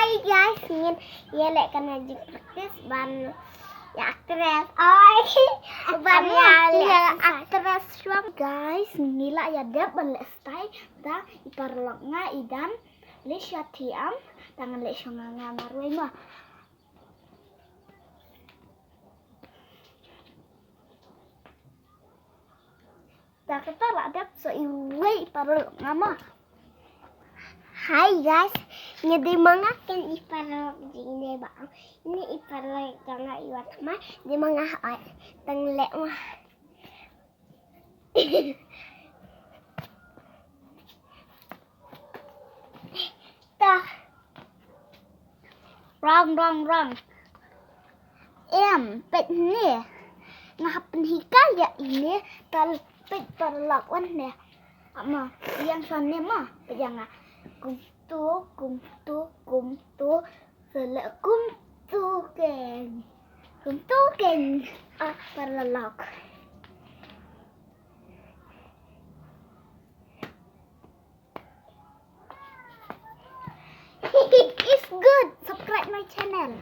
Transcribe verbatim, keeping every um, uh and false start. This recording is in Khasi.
Hey guys, ngin ïa leh kane jingpractice ban ïa actress. Oi. Ban ïa leh actress shuwa. Guys, ngi la ïa dep ban leh style. Da i paralok nga i dang leh sha thiam, dang leh sha nga nga marwei ma. Da kata la dep sa iwei i paralok nga ma. Hi guys, ngi dei ma nga ken i paralok jong ngi ba. Ini i paralok jong nga i wat ma, dei ma nga ai tang leh ma. Ta. Wrong, wrong, wrong. Em, peit ne. Nga hap pynhikai ïa ine, tal peit paralok wan ne. Ama, ïa nga ne ma, peit ïa nga. Kumtu, kumtu, kumtu. Sele kumtu ken. Kumtu ken. Ah, paralok. It is good. Subscribe my channel.